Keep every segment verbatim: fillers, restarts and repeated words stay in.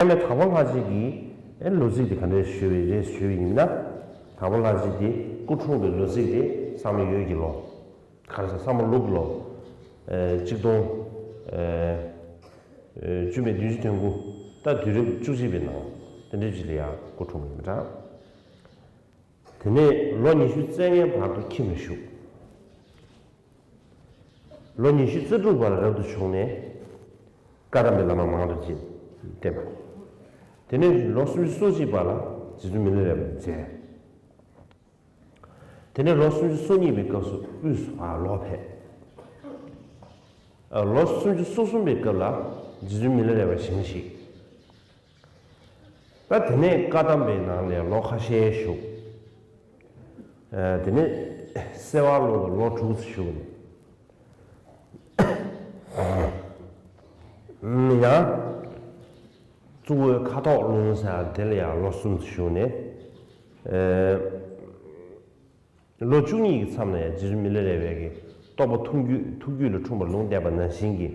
ཨ་མའི་དྭགས་པོ་ལྷ་རྗེ་གི་ཨེ་ལོ་ཚིགས་དེ་ག་འདྲས་ཞུས་པའི་རེད་ཞུས་པ་ཡིན་ན། དྭགས་པོ་ལྷ་རྗེ་དེ་སྐུ་འཁྲུངས་པའི་ལོ་ཚིགས་དེ་བསམ་བློ་ཡོད་ཀྱི་ལོ། ག་རེ་ཟེར་བསམ་བློ་ལུག་ལོ། ཨེ་གཅིག་སྟོང་ཨེ་ཨེ་བཅུ་མེད་བདུན་ཅུ་དོན་དགུ། ད་དུས་རབས་བཅུ་གཅིག་པའི་ནང་དེ་འདྲའི་ཅིག་ལ་ཡང་སྐུ་འཁྲུངས་ཡིན་པ་འདྲ། དེ་ནས་ལོ་ཉི་ཤུ་རྩ་ལྔའི་བར་དུ་ཁྱིམ་ལ་བཞུགས། ལོ་ཉི་ཤུ་རྩ་དྲུག་པར་རབ་ཏུ་བྱུང་ནས་བཀའ་གདམས་པའི་བླ་མ་མང་དུ་བསྟེན་པ། དེ་ནས་ལོ་སུམ་ཅུ་སོ་གཅིག་པ་ལ་རྗེ་བཙུན་མི་ལ་རས་པ་མཇལ། དེ་ནས་ལོ་སུམ་ཅུ་སོ་གཉིས་པའི་སྐབས་སུ་དབུས་སུ་ཨ་ལོག་ཕེབས། ཨ་ལོ་སུམ་ཅུ་སོ་གསུམ་པའི་སྐབས་ལ་རྗེ་བཙུན་མི་ལ་རས་པ་བཞེངས་ཤིང་། ད་དེ་ནས་བཀའ་གདམས་པའི་ནང་ལ་ལོ་ཁ་ཤས་བཞུགས། ཨ་དེ་ནས་སེ་བ་ལུང་ལ་ལོ་དྲུག་ཙམ་བཞུགས་ནས། ཡང་གཙུག་ཕུད་ཁ་དོག་ལུང་ཟེར་དེ་ལ་ཡང་ལོ་གསུམ་ཙམ་བཞུགས་ནས། ཨ་ལོ་བཅུ་གཉིས་ཀྱི་མཚམས་ལ་ཡང་རྗེ་བཙུན་མི་ལ་རས་པའི་གི་རྟོགས་པ་ཐུགས་རྒྱུད་ཐུགས་རྒྱུད་ལ་འཁྲུངས་པ་ལུང་བསྟན་པ་ནང་བཞིན་གྱི།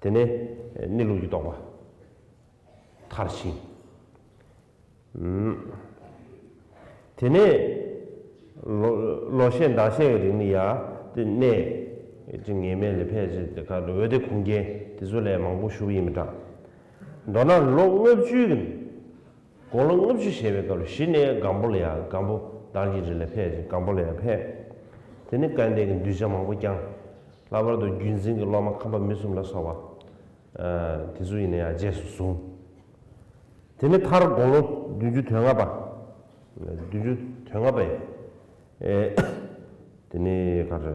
དེ་ནས་གནས་ལུགས་ཀྱི་རྟོགས་པ་མཐར་ཕྱིན། དེ་ནས་ལོ་ལོ་ཤས་ཟླ་ཤས་ཀྱི་རིང་ལ་ཡང་དེ་གནས་ཅིག་ངེས་མེད་ལ་ཕེབས་ཅིག་དེ་ག་འོད་སྡེར་ཁུངས་སྐྱེལ་དེ་ཚོ་ལས་མང་པོ་ཞུ་གི་ཡིན་པ་འདྲ། མདོར་ན་ལོ་ལྔ་བཅུའི་གི་དགུང་ལོ་ལྔ་བཅུ་བཞེས་པའི་སྐབས་ལ་གཞི་ནས་སྒམ་པོ་ལ་ཡང་སྒམ་པོ་དར་གྱི་རི་ལ་ཕེབས་ཤིང་སྒམ་པོ་ལ་ཡང་ཕེབས། དེ་ནས་སྐལ་ལྡན་གྱི་གདུལ་བྱ་མང་པོ་བསྐྱངས། ལྷག་པར་དུ་བརྒྱུད་འཛིན་གྱི་སློབ་མ་ཁམས་པ་མི་གསུམ་ལ་སོགས་པ་དེ་ཚོ་ཡིན་ན་ཡང་རྗེས་སུ་བཟུང་། དེ་ནས་མཐར་དགུང་ལོ་བདུན་ཅུ་དོན་ལྔ་པ། བདུན་ཅུ་དོན་ལྔ་པའི་དེ་ནས་ག་རེ།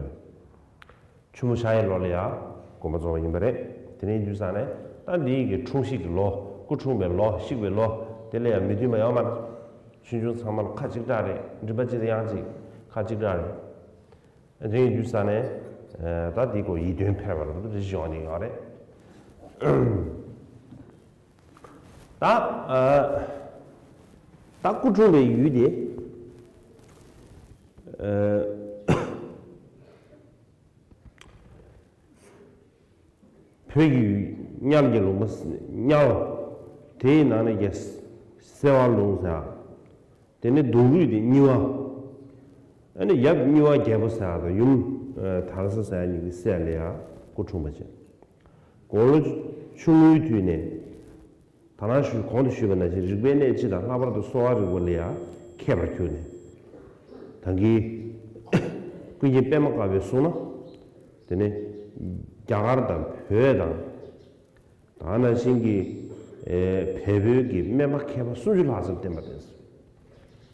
ཆུ་མོ་ཤར་ཡའི་ལོ་ལ་ཡང་དགོངས་པ་རྫོགས་པ་ཡིན་པ་རེད། དེ་ནས་ཡིན་དུས་ཙང་ནས་ད་འདིའི་གི་འཁྲུངས་གཞིས་ཀྱི་ལོ། སྐུ་འཁྲུངས་པའི་ལོ་གཤེགས་པའི་ལོ། དེ་ལ་ཡང་མི་མཐུན་པ་ཡོད་མ་རེད། ཆུང་ཆུང་ཚང་མ་ལ་ཁ་གཅིག་གྲགས་རེད། མགྲིན་པ་གཅིག་དང་དབྱངས་གཅིག་ཁ་གཅིག་གྲགས་རེད། དེ་ཡིན་དུས་ཙང་ནས་ད་འདི་གོ་ཡིད་རྟོན་ཕེབས་པ་ལ་འདུག་རེ་ཞིག་ཡོང་ནས་ཡོད་རེད། ད་ད་སྐུ་འཁྲུངས་པའི་ཡུལ་དེ། བོད་ཀྱི་གཉལ་གྱི་ལུང་པ་གཉལ། དེའི་ནང་ནས་ཀྱང་སེ་བ་ལུང་ཟེར། དེ་ནས་མདོ་དབུས་དེ་གཉི་བ། ཨ་ནི་ཡབ་གཉི་བ་རྒྱལ་པོ་ཟེར་དང་ཡུམ་དར་ས་ཟེར་གཉིས་ཀྱི་སྲས་ལ་ཡང་སྐུ་འཁྲུངས་པ་བྱས། དགུང་ལོ་ཆུང་ངུའི་དུས་ནས། ད་ནང་ཞུས་གོང་དུ་ཞུས་པ་ནང་བཞིན་རིག་པའི་གནས་སྤྱི་དང་ལྷག་པར་དུ་གསོ་བ་རིག་པ་ལ་ཡང་མཁས་པར་གྱུར་ནས། ད་གིན་ཀུན་མཁྱེན་པདྨ་དཀར་པོས་གསུངས་ན། དེ་ནི་རྒྱ་གར་དང་བོད་དང་། ད་ནང་བཞིན་གྱི་ཨེ་བལ་པོའི་གི་སྨན་པ་མཁས་པ་སུམ་ཅུ་ལྷག་ཙམ་བསྟེན་པ་རེད། བྱས་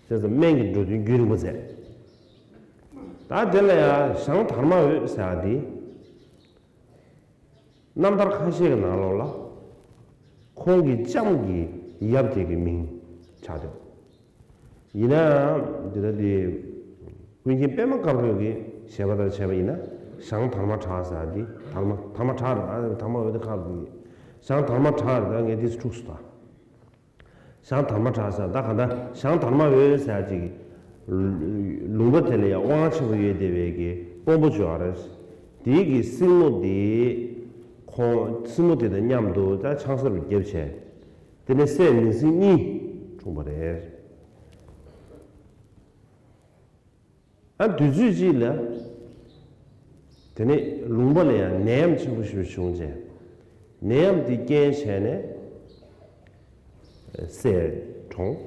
ཙང་སྨན་གྱི་འགྲོ་དོན་རྒྱུན་རིང་པོ་མཛད། ད་དེ་ལ་ཡང་ཞང་དར་མ་འོད་ཟེར་བ་འདི། རྣམ་ཐར་ཁ་ཤས་ཀྱི་ནང་ལོགས་ལ། ཁོང་གི་ལྕམ་གྱི་ཡབ་དེ་གི་མིང་ཆགས་འདུག་ཡིན་ནའང་འདི་ལྟ་སྟེ། ཀུན་མཁྱེན་པདྨ་དཀར་པོའི་གི་བཞེད་པ་ལྟར་བྱས་པ་ཡིན་ན། ཞང་དར་མ་གྲགས་ཟེར་འདི་དར་མ་དར་མ་གྲགས་རེད། ཨ་དར་མ་འོད་དེ་ཁག་འདུག་ཞང་དར་མ་གྲགས་རེད། ད་ངས་འདི་འཁྲུགས་སོང་ད། ཞང་དར་མ་གྲགས་ཟེར་ད་ག་ད་ཞང་དར་མ་འོད་ཟེར་ཅིག་ལུང་པ་དེ་ལ་ཡང་དབང་ཆེན་པོ་ཡོད་བསྡད་པའི་གི་དཔོན་པོ་ཅིག་ཡོད་རེད། དེའི་གི་སྲིང་མོ་དེ་ཁོང་སྲིང་མོ་དེ་དང་མཉམ་དུ་ད་ཆང་ས་རུ་བརྒྱབ་བྱས། དེ་ནས་སྲས་མིང་སྲིང་གཉིས་འཁྲུངས་པ་རེད། ཨ་དུས་ཚོད་གཅིག་ལ། དེ་ནས་ལུང་པ་ལ་ཡང་ནད་ཡམས་ཆེན་པོ་ཞིག་བྱུང་རྗེས། ནད་ཡམས་དེ་རྐྱེན་བྱས་ནས་སྲས་གྲོངས།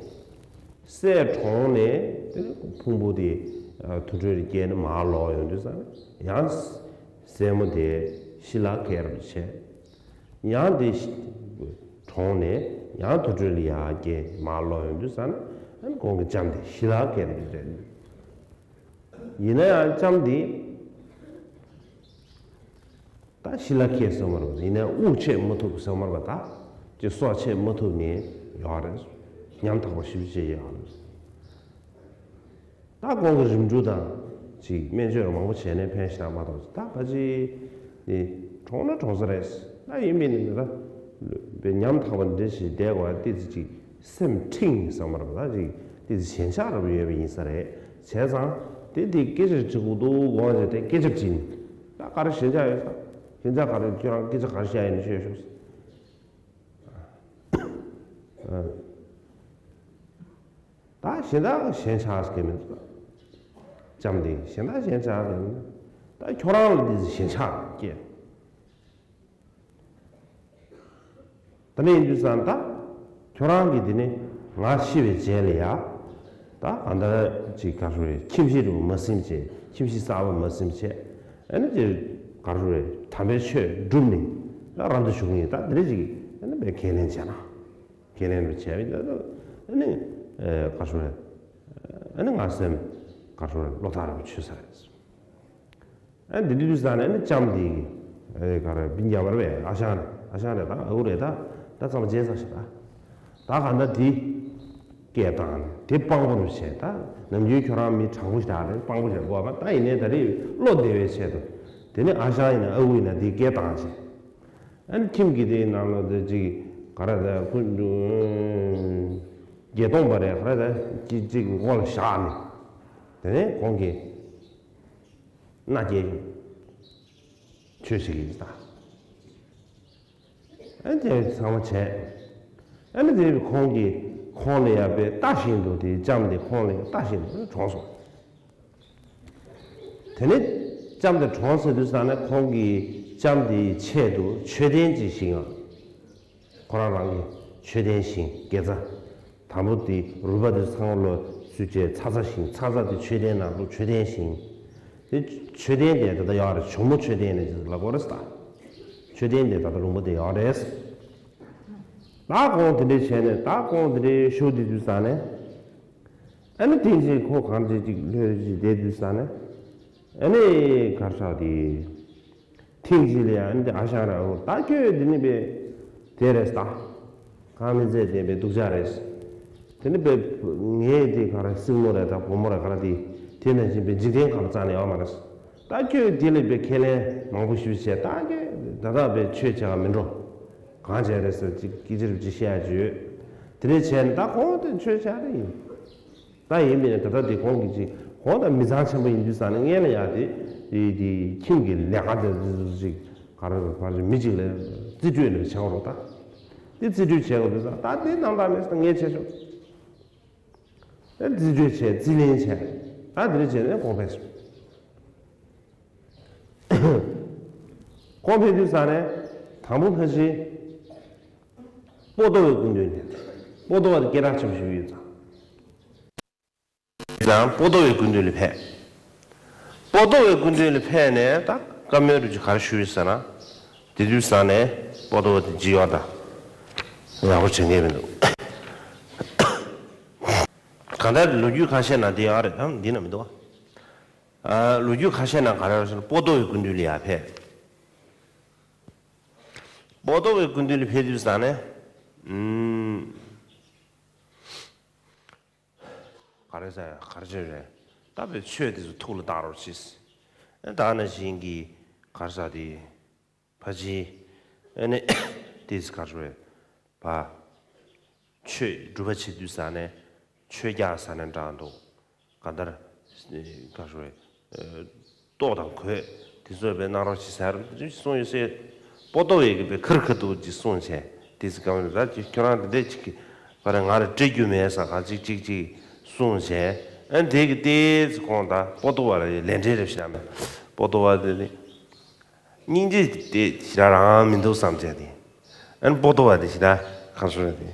སྲས་གྲོངས་ནས་དེ་ནས་ཕུང་པོ་དེ་ཨ་དུར་ཁྲོད་ལ་བསྐྱལ་ནས་མར་ལོག་ཡོང་དུས་ཙང་ཡང་སྲས་མོ་དེ་ཤི་ལ་སྐྱེས་རབས་བྱས། ཡང་དེ་གྲོངས་ནས་ཡང་དུར་ཁྲོད་ལ་ཡར་སྐྱེས་མར་ལོག་ཡོང་དུས་ཙང་ན་ཁོང་གི་ལྕམ་དེ་ཤི་ལ་སྐྱེས་རེད་རེད། ཡིན་ན་ཡང་ལྕམ་དེ་ད་ཤི་ལ་སྐྱེས་སོང་བ་རེད། ཡིན་ན་དབུགས་ཆད་མ་ཐུབ་སོང་བ་རེད། ད་ཅི་སྲོག་ཆད་མ་ཐུབ་ནས་ཡོད་རེད། ཉམ་ཐག་པ་ཞེ་པོ་ཅིག་ཡོད་རེད། ད་ཁོང་གི་རིམ་གྲོ་དང་ཅིག་སྨན་བཅོས་མང་པོ་བྱས་ནས་ཕན་ཞེ་དྲག་མ་ཐོགས། ད་ཕལ་ཆེར་ནི་གྲོངས་ན་གྲོངས་ས་རེད། ད་ཡིན་མིན་ནི་ད་ཉམ་ཐག་པ་འདི་འདྲ་ཞིག་བསྡད་དགོས་ཏེ་ཅིག་སེམས་ཁྲིད་བསམ་པ་རེད། ད་ཅིག་ཏི་ཅིག་ཞེན་ཆགས་རེད་ཡོད་པ་ཡིན་ས་རེད། བྱས་ཙང་དེ་དེ་སྐད་ཆ་དྲི་དགོས་འདུག་དགོངས་བྱས་ཏེ་སྐད་ཆ་དྲིས་ནས། ད་ག་རེ་ཞེན་ཆགས་ཡོད་ས། ཞེན་ཆགས་ག་རེ། ཁྱོད་རང་སྐད་ཆ་ག་རེ་བཤད་ཡིན་ཤོད་ཤོག། ད་གཞན་དག་ཞེན་ཆགས་སྐྱེ་མི་འདུག་ལྕམ་དེ་གཞན་དག་ཞེན་ཆགས་སྐྱེ་མི་འདུག་ད་ཁྱོད་རང་ལ་འདི་ཞེན་ཆགས་སྐྱེ། ད་ནི་ཡིན་དུས་ཙང་ད་ཁྱོད་རང་གིས་འདི་ནི་ང་ཤི་བའི་རྗེས་ལ་ཡ། ད་གང་ལྟར་ཅིག་ག་རེ་རེད། ཁྱིམ་གཞིས་རུ་མ་ཟིན་བྱས། ཁྱིམ་གཞིས་གསར་པ་མ་ཟིན་བྱས། ཨ་ནི་ཅིག་ག་རེ་རེད། དམ་པའི་ཆོས་བསྒྲུབས་ནས་ད་རབ་ཏུ་བྱུང་ཡིན། ད་འདི་རེད་ཅིག་ཨ་ནི་བས་ཁས་ལེན་བྱས་ན། ཁས་ལེན་རུ་བྱས་པས་ད་ཨ་ནི་ག་རེ་རེད། ཨ་ནི་ང་སེམས་ག་རེ་རེད། བློ་ཐག་རིང་པོ་ཆོད་ས་རེད། ཨ་འདི་དུས་ཙང་ནས་ཨ་ནི་ལྕམ་དེ་གིས་ཨེ་ག་རེ་སྤུན་ཀྱག་བར་བས། ཨ་ཞང་རེད། ཨ་ཞང་རེད། ད་ཨ་ཁུ་རེད། ད་ད་ཚང་མ་བརྗེད་ཚར་ཤག་ད་ད་ག་ད་དེ་སྐད་བཏང་ནས་དེ་དཔང་པོ་རུ་བྱས། ད་ནམ་རྒྱུན་ཁྱོད་རང་མི་དྲང་པོ་ཞིག་རེད། དཔང་པོ་ཞིག་དགོས་པ། ད་ཡིན་ནའི་ད་རེས་བློ་བདེ་བའི་ཆེད་དུ་དེ་ནས་ཨ་ཞང་ཡིན་ན་ཨ་ཁུ་ཡིན་ན་དེ་སྐད་བཏང་བྱས། ཨ་ནི་ཁྱིམ་གྱི་དེའི་ནང་ལ་དེ་ཅིག་ག་རེ་ད་ཁུ་བརྒྱད་སྟོང་པ་རེད། ག་རེ་ད་ཅིག་ཅིག་མགོ་ལ་བཞག་ནས་དེ་ནས་ཁོང་གིས། མནའ་སྐྱེལ། ཆོས་བྱེད་ཀྱི་ཡིན་ད། ཨ་ནི་དེ་ཚང་མ་བྱས། ཨ་ནི་དེ་ཁོང་གིས་ཁོང་ལ་ཡ་བས་ལྟ་བཞིན་དུ་དེ་ལྕམ་དེ་ཁོང་ལ་ཡ་ལྟ་བཞིན་དུ་གྲོངས་སོང་། དེ་ནས་ལྕམ་དེ་གྲོངས་ཟེར་དུས་ཙང་ནས་ཁོང་གིས་ལྕམ་དེའི་ཆེད་དུ་མཆོད་རྟེན་ཅིག་བཞེངས་ཡོད། ཁོ་རང་རང་གི་མཆོད་རྟེན་བཞེངས། དགེ་རྩ་དང་པོ་དེ་རུས་པ་དེ་ཚང་མ་ལོ་ཚུད་བྱས་ཚ་ཚ་བཞེངས། ཚ་ཚ་དེ་མཆོད་རྟེན་ནང་དུ་མཆོད་རྟེན་བཞེངས། དེ་མཆོད་རྟེན་དེ་ད་ལྟ་ཡོད་རེད། ཇོ་མོ་མཆོད་རྟེན་ནས་ལབ་དགོས་རེད་ད། མཆོད་རྟེན་དེ་ད་ལྟ་ལུང་པ་དེ་ཡོད་རེད། ད་ཁོང་དེ་འདྲས་བྱས་ནས་ད་ཁོང་དེ་འདྲས་ཤོར་དེ་དུས་ཙང་ནས། ཨ་ནི་དེ་རྗེས་ཁོ་གང་འདྲས་ཅིག་ལྷོད་ཅིག་བསྡད་དུས་ཙང་ནས། ཨ་ནི་གར་ཤག་དེ། ཐེངས་གཅིག་ལ་ཡང་འདི་ཨ་ཞང་ར་འོ་ད་ཁྱོད་འདི་ནི་པས་དེ་རེད་ད། གང་མི་ཚད་དེ་པས་སྡུག་ཅག་རེད། དེ་ནི་པས་ངས་དེ་ག་རེ་སྲིང་མོ་རེད་ད། བུ་མོ་རེད་ག་རེ་དེ། དེ་ནང་བཞིན་པའི་འཇིག་རྟེན་གང་རྩ་ནས་ཡོད་མ་རེད། ད་ཁྱོད་དེ་ལ་པས་ཁས་ལེན་མང་པོ་ཞུས་བྱས། ད་ཁྱོད་ད་ལྟ་པས་ཆོས་བྱེད་ག་མི་འགྲོ། གང་བྱས་རེད་ཟེར་ཅིག་སྐད་ཆ་རུ་ཅིག་བཤད་ཡ་ཅིག་ཡོད། དེ་འདྲས་བྱས་ནས་ད་ཁོང་དེ་ཆོས་བྱ་རེད་ཡིན། ད་ཡིན་མིན་ད་ལྟ་དེ་ཁོང་གིས་ཅིག་ཁོང་ད་མི་ཚང་ཆེན་པོ་ཡིན་དུས་ཙང་ནས་སྔོན་ལ་ཡ་དེ་དེ་དེ་ཁྱིམ་གྱི་ལས་ཀ་དེ་ཅིག་ག་རེ་ག་རེ་མི་གཅིག་ལ་རྩིས་སྤྲོད་ནས་བྱེད་དགོས་རེད་ད། དེ་རྩིས་སྤྲོད་བྱེད་དགོས་དུས་ཙང་ད་དེ་རྣམ་དག་མེད་ས་ངས་བྱས་ཆོག་དེ་རྩིས་སྤྲོད་བྱས་རྩིས་ལེན་བྱས། ད་དེ་འདྲ་བྱས་ནས་ཁོང་ཕེབས་སོང་། ཁོང་ཕེབས་དུས་ཙང་ནས་དང་པོ་ཕལ་ཆེར་པོ་ཏོ་བའི་སྐུ་མདུན་ནས། པོ་ཏོ་བ་དེ་སྐད་གྲགས་ཆེན་པོ་ཞིག་ཡོད་ཙང་། ཙང་པོ་ཏོ་བའི་སྐུ་མདུན་ལ་ཕེབས། པོ་ཏོ་བའི་སྐུ་མདུན་ལ་ཕེབས་ནས་ད་བཀའ་མོལ་རུ་ཅིག་ག་རེ་ཞུས་ཡོད་ཟེར་ན། དེ་དུས་ཙང་ནས་པོ་ཏོ་བ་དེ་ཇི་ཡོད་ད། ཡག་པོ་བྱེད་མཁན་མི་འདུག་གང་ལྟར་ལོ་རྒྱུས་ཁ་ཤས་ནང་དེ་ཡོད་རེད་དམ། འདི་ན་མི་འདུག་ཨ། ལོ་རྒྱུས་ཁ་ཤས་ནང་ག་རེ་ཡོད་ཟེར་ན་པོ་ཏོ་བའི་སྐུ་མདུན་ལ་ཡར་ཕེབས། པོ་ཏོ་བའི་སྐུ་མདུན་ལ་ཕེབས་དུས་ཙང་ནས། ཨུམ། ག་རེ་ཟེར་ག་རེ་བྱས་རེད། ད་པའི་ཆོས་དེ་ཚོ་ཐུགས་ལ་བཏགས་རོགས་གྱིས། ཨེ་ད་ནང་བཞིན་གྱི་ག་རེ་ཟེར་དེ། ཕ་ཆེན། ཨེ་ནས་དེ་ཚོ་ག་རེ་རེད། ཕ། ཆོས་སྒྲུབ་པ་བྱེད་དུས་ཙང་ནས་ཆོས་རྒྱག་ས་ནས་འདྲ་འདུག་གང་ལྟར། ག་རེ་རེད། ལྟོ་དང་གོས་དེ་ཚོ་པའི་གནང་རོགས་བྱེད་ཟེར་གསུངས་ཡོད་ཟེར། པོ་ཏོ་བས་ཀྱི་པའི་ཁིར་ཁིར་འདུག་ཅིག་གསུངས་བྱས། དེ་ཚོ་གང་རེད་ད་ཅིག་ཁྱོད་རང་དེ་འདྲས་ཅིག་གི་པ་རེད། ང་རེ་སྤྲད་རྒྱུ་མེད་ས་ག་ཅིག་ཅིག་ཅིག་གསུངས་བྱས། ཨ་དེ་གི་ལྟས་ཚེ་ཁོང་ད་པོ་ཏོ་བ་ལ་ལས་འབྲས་རེ་བྱ་མེད། པོ་ཏོ་བ་དེ་ནི་སྙིང་རྗེ་དེ་ཞེ་དྲག་རང་མི་འདུག་བསམ་བྱས་ཏེ། ཨ་ནི་པོ་ཏོ་བ་དེ་ཞེ་དྲག་གང་སོང་དེ།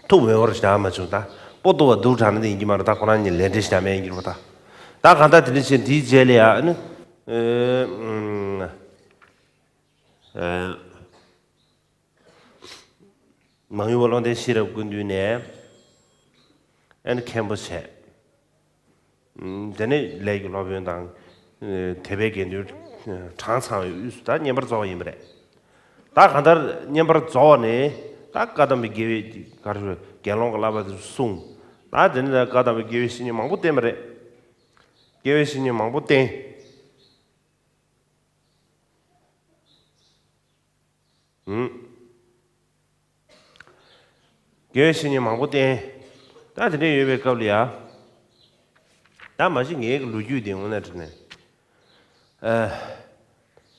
ཐུགས་མེད་པར་བཞག་མ་བྱུང་། ད་པོ་ཏོ་བ་སྡུག་དྲགས་ན་དེ་ཡིན་གྱི་མ་རེད། ད་ཁོ་རང་གཉིས་ལས་འབྲས་བཞག་མེད་ཡིན་གྱི་རེད་པ། ད་ད་གང་ལྟར་དེ་འདྲ་བྱས་དེའི་རྗེས་ལ་ཡ་ཨ་ནི་ཨེ་མང་ཡུལ་བ་བློ་ལྡན་ཤེས་རབ་སྐུ་མདུན་ནས་ཨ་ནི་མཁན་པོ་བྱས། དེ་ནས་ལས་ཀྱི་སློབ་དཔོན་དང་། དད་པའི་དགེ་འདུན་གྲངས་ཚང་བའི་དབུས་སུ་ད་བསྙེན་པར་རྫོགས་པ་ཡིན་པ་རེད། ད་གང་ལྟར་བསྙེན་པར་རྫོགས་ནས་ད་བཀའ་གདམས་པའི་དགེ་བའི་གར་དགེ་སློང་གི་བསླབ་པ་དེ་གསུངས། ད་དེ་ནས་ད་བཀའ་གདམས་པའི་དགེ་བའི་བཤེས་གཉེན་མང་པོ་བསྟེན་པ་རེད། དགེ་བའི་བཤེས་གཉེན་མང་པོ་བསྟེན། ཧུམ། དགེ་བའི་བཤེས་གཉེན་མང་པོ་བསྟེན། ད་དེ་འདྲ་ཡོད་པའི་སྐབས་ལ་ཡ། ད་མ་གཞི་ངའི་གི་ལོ་རྒྱུས་དེ་དངོས་གནས་དྲང་གནས། ཨ།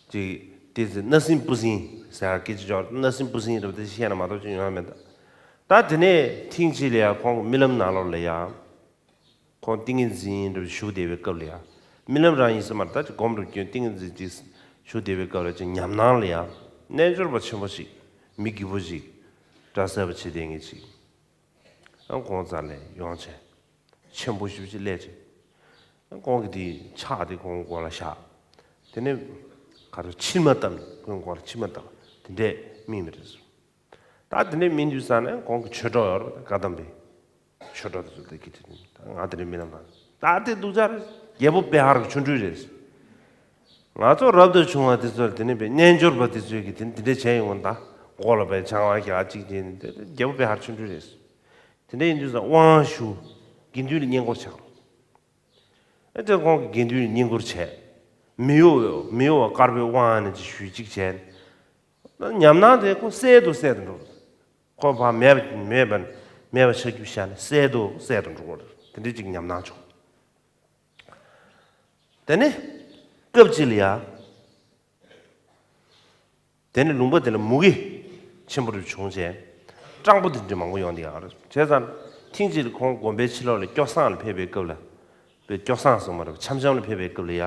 ཅིག་དེ་ཚེ་སྣ་སྲིན་སྤུ་སྲིན་ཟེར་སྐད་ཆ་ཅོག་སྣ་སྲིན་སྤུ་སྲིན་རེད་པ། དེ་བཤད་ན་མ་གཏོགས་ཅི་ཡོང་ཡ་མེད་ད། ད་དེ་ནས་ཐེངས་གཅིག་ལ་ཡ་ཁོང་གི་རྨི་ལམ་ནང་ལོགས་ལ་ཡ། ཁོང་ཏིང་ངེ་འཛིན་འདྲ་བཞུགས་བསྡད་པའི་སྐབས་ལ་ཡ། རྨི་ལམ་རང་ཡིན་ས་མ་རེད། ད་ཅིག་སྒོམ་རུ་སྐྱོན་ཏིང་ངེ་འཛིན་ཅིག་བཞུགས་བསྡད་པའི་སྐབས་ལ་ཅིག་ཉམས་སྣང་ལ་ཡ། རྣལ་འབྱོར་པ་ཆེན་པོ་ཞིག་མི་སྒྱིད་པོ་ཞིག་སྐྲ་སེར་པོ་བྱས་བསྡད་མཁན་ཅིག་ཨ་ཁོང་རྩ་ལ་ཡོང་བྱས། ཆེན་པོ་ཞེ་པོ་ཅིག་སླེབས་བྱས། ཁོང་གིས་དེའི་ཕྱག་དེ་ཁོང་མགོ་ལ་བཞག་དེ་ནས་ག་རེ་མཆིལ་མ་བཏབ་ནས་ཁོའི་མགོ་ལ་མཆིལ་མ་བཏབ་དེ་འདྲས་སྨིན་པ་རེད། ད་དེ་འདྲས་སྨིན་དུས་ཙང་ནས་ཁོང་གི་ཆོས་གྲོགས་ཡོད་རེད། བཀའ་གདམས་པའི་ཆོས་གྲོགས་དེ་ཚོ་དེ་གིས་དེ་ད་ང་དེ་འདྲས་སྨིན་ལམ་ལ་ད་དེ་སྡུག་ཅག་རེད། རྒྱལ་པོ་པེ་ཧར་གྱི་ཆོ་འཕྲུལ་རེད། ང་ཚོ་རབ་ཏུ་བྱུང་བ་དེ་ཚོ་ལ་དེ་ནས་པའི་རྣལ་འབྱོར་པ་དེ་ཚོས་ཀྱིས་དེ་འདི་འདྲས་བྱས་ཡོང་ད་མགོ་ལ་པའི་ཆང་བ་རྒྱག་གཅིག་བྱས་ནས་དེ་རྒྱལ་པོ་པེ་ཧར་ཆོ་འཕྲུལ་རེད། དེ་འདྲས་ཡིན་དུས་ཙང་དབང་ཞུ། དགེ་འདུན་ལ་བསྙེན་བཀུར་བྱ་དགོས། ཨེ་དེ་ཁོང་གིས་དགེ་འདུན་ལ་བསྙེན་བཀུར་བྱས། མི་གཡོ་བའི་མི་གཡོ་བ་དཀར་པོའི་དབང་ནས་ཅིག་ཞུས་ཅིག་བྱས། ཉམས་སྣང་དེ་ཁོ་གསལ་དུ་གསལ་དུ་འགྲོ། ཁོ་ཕར་མེད་པ་མེད་པ་མེད་པ་ཆགས་རྒྱུ་བཞག་ནས་གསལ་དུ་གསལ་དུ་འགྲོ་གི་རེད། དེ་འདྲའི་ཅིག་ཉམས་སྣང་བྱུང་། དེ་ནས་སྐབས་གཅིག་ལ་ཡ། དེ་ནས་ལུང་པ་དེ་ལ་མུ་གེ་ཆེན་པོ་རུ་བྱུང་བྱས། སྤྲང་པོ་དེ་འདྲ་མང་པོ་ཡོང་བསྡད་ཡོད་རེད། བྱས་ཙང་ཐེངས་གཅིག་ལ་ཁོང་དགོན་པའི་ཕྱི་ལོགས་ལ་སྐྱོ་བསངས་ལ་ཕེབས་པའི་སྐབས་ལ། པའི་སྐྱོ་བསངས་སོང་མ་རེད། འཆམ་འཆམ་ལ་ཕེབས་པའི་སྐབས་ལ་ཡ།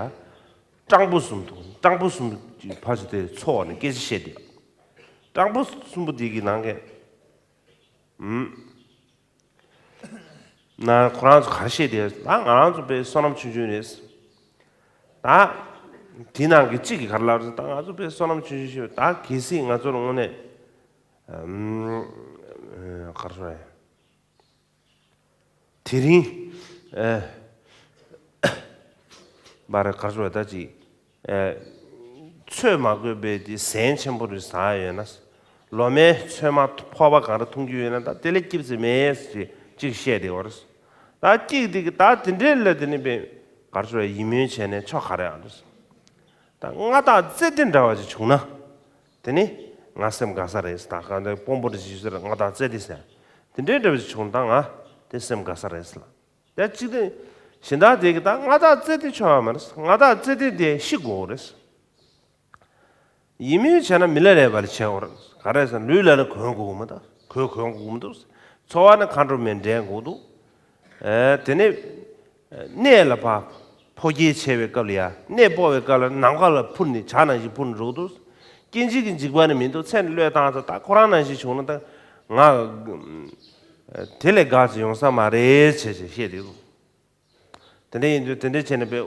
སྤྲང་པོ་གསུམ་འདུག་སྤྲང་པོ་གསུམ་གྱི་ཕར་ཚུར་དེ་འཚོ་བ་ནས་སྐད་ཆ་བཤད་བསྡད་ཡོད། སྤྲང་པོ་གསུམ་པོ་དེ་གི་ནང་གི་ཨུམ། ན་ཁོ་རང་ཚོ་ག་རེ་བཤད་དེ། ད་ང་རང་ཚོ་དཔེ་བསོད་ནམས་ཆུང་ཆུང་རེད། ད་དེ་ནང་གི་གཅིག་གིས་ག་རེ་ལབ་རེད། ད་ང་ཚོ་དཔེ་བསོད་ནམས་ཆུང་ཆུང་ཞིག་ད་གལ་སྲིད་ང་ཚོར་དངོས་གནས་ཨམ་ག་རེ་ཟེར། དེ་རིང་ཨ། མ་རེད། ག་རེ་ཟེར་ད་ཅིག་ཨ། ཚོད་མ་དགོས་པའི་དེ་ཟན་ཆེན་པོ་རེ་ཟ་ཡོད་ན། ལོ་མའི་ཚོད་མ་ཕོར་པ་གང་རེ་འཐུང་རྒྱུ་ཡོད་ན་ད་དེ་ལས་སྐྱིད་ཙམ་མེད་ཅེས་གཅིག་བཤད་དེ་བར། ད་གཅིག་དེ་གི་ད་དེ་འདྲའི་ལ་དེ་ནི་པའི་ག་རེ་ཟེར་ཡིད་སྨོན་བྱས་ནས་ཆོ་ག་རེ་ཨ་རེད། ད་མངའ་བདག་ཙེ་ཏི་འདྲ་བ་ཅིག་བྱུང་ན། དེ་ནི་ང་སེམས་དགའ་ས་རེད། ད་གང་ལྟར་དཔོན་པོ་རེ་ཞིག་ཟེར་མངའ་བདག་ཙེ་ཏི་ཟེར། དེ་འདྲའི་འདྲ་བ་ཅིག་བྱུང་ན་ད་ང་དེ་སེམས་དགའ་ས་རེད་ལ། ད་གཅིག་དེ་གཞན་དག་དེ་གི་ད་མངའ་བདག་ཙེ་ཏི་ཆོ་བ་མ་རེད། མངའ་བདག་ཙེ་ཏི་དེ་ཤི་དགོས་རེད། ཡིད་སྨོན་བྱས་ན་མི་ལ་རས་པ་ལ་བྱེད་དགོས་རེད། ག་རེ་ཟེར་ན་ལུས་ལ་ནི་གོན་དགོས་མི་འདུག་གོས་གོན་དགོས་མི་འདུག་འཚོ་བ་ནི་མཁའ་འགྲོ་མའི་འདྲེན་དགོས་འདུག་ཨེ་དེ་ནས་གནས་ལ་ཕ་ཕོ་སྐྱེས་བྱས་པའི་སྐབས་ལ་ཡ་གནས་སྤོ་བའི་སྐབས་ལ་ནམ་མཁའ་ལ་འཕུར་ནས་བྱ་ནང་བཞིན་འཕུར་ནས་འགྲོ་གི་འདུག་སྐྱེ་འཇིག་གི་འཇིགས་པ་ནི་མི་འདུག་ཚེ་ནི་བློས་བཏང་ཚར། ད་ཁོ་རང་ནང་བཞིན་བྱུང་ན་ད་ང་དེ་ལས་དགའ་ཚེ་ཡོང་ས་མ་རེད་བྱས་བྱས་བཤད་དེ་འདུག་དེ་འདྲ་ཡིན་དུས་དེ་འདྲ་བྱས་ནས་དཔེ་